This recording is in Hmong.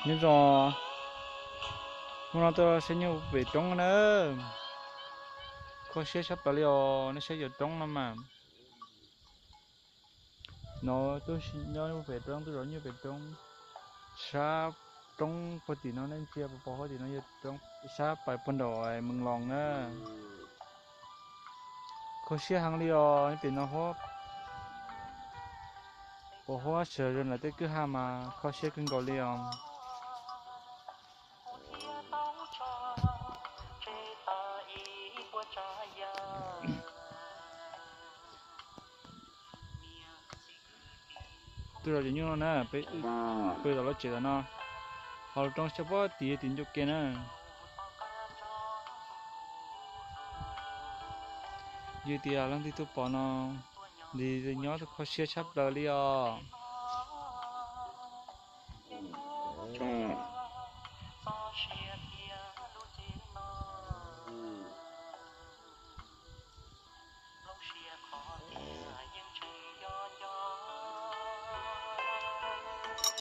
Nyob zoo, hnub no tuaj saib nyuj pem roob na. Kho siab tshaj plaws li os, nej saib cov roob no mas. No tuaj nyob pem roob, tuaj zov nyuj pem roob. Sab roob puag tim no nej ntsia pos huab tim no yog roob, sab pais puag nraum Mees Loos na. Kho siab heev li os, pem no huab, pos huab sawv zoo lawm tej kwj ha mas kho siab kawg nkaus li os. Tuaj zov cov nyuj no na, peb pw tom lub tsev tom no, ho lub roob sab puag tim tim ncauj ke na. Yog tias leej twg tuaj pom no, nws nyob kho siab tshaj plaws li os.